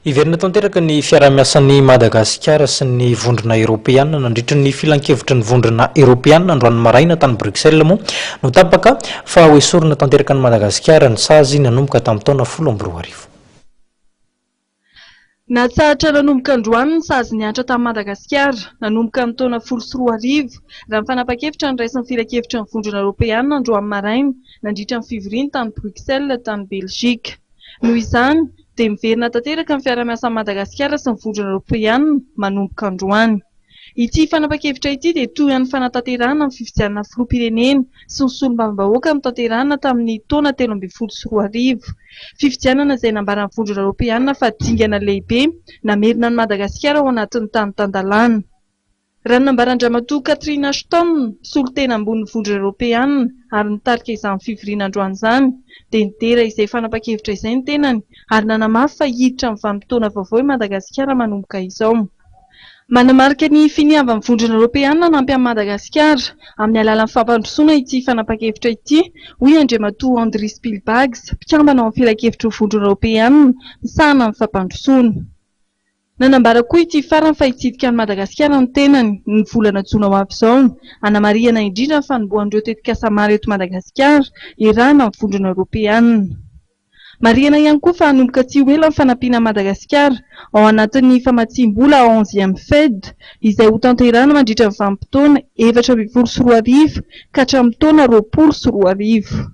Hiverina tanteraka ny fiaraha-miasan'i Madagasikara sy ny Vondrona Eoropeana nandritra ny filankevitry ny Vondrona Eoropeana androany maraina tany Bruxelles moa no tapaka fa hoesorina tanteraka an'i Madagasikara ny sazy nanomboka tamin'ny taona 2010. Natsahatra nanomboka androany ny sazy nihatra tamin'i Madagasikara nanomboka ny taona 2010, raha ny fanapan-kevitra noraisin'ny filankevitry ny Vondrona Eoropeana androany maraina nandritra ny fivoriany tany Bruxelles tany Belgique. Noho izany, dia miverina tanteraka ny fiaraha-miasan'i Madagasikara sy ny Vondrona Eoropeana manomboka androany. Ity fanapan-kevitra ity dia toy an'ny fanatanterahana ny fifidianana filoham-pirenena sy ny solombavambahoaka notanterahina tamin'ny taona 2013. Fifidianana izay nambaran'ny Vondrona Eoropeana fa dingana lehibe namerina an'i Madagasikara ao anatin'ny tany tan-dalàna. Raha ny nambaran-dRamatoa Catherine Ashton, solontena ambonin'ny Vondrona Eoropeana ary nitarika izany fivoriana androany izany, dia nidera izay fanapan-kevitra izay ny tenany ary nanamafy fa hiditra amin'ny vanim-potoana vaovao i Madagasikara manomboka izao. Manamarika ny finiavan'ny Vondrona Eoropeana hanampy an'i Madagasikara amin'ny alalan'ny fampandrosoana ity fanapan-kevitra ity, hoy Andriamatoa Andris Piebalgs, mpikambana ao amin'ny filankevitry ny Vondrona Eoropeana misahana ny fampandrosoana. Nanambara koa ity farany fa hitsidika an'i Madagasikara ny tenany ny volana jona ho avy izao, hanamarihana indrindra ny fanombohan'ireo tetikasa maro eto Madagasikara iarahana amin'ny Vondrona Eoropeana. Marihana ihany koa fa hanomboka tsy ho ela ny fanampiana an'i Madagasikara ao anatin'ny famatsiam-bola onzième Fed izay hotanterahina mandritra ny vanim-potoana 2014 ka hatramin'ny taona 2020.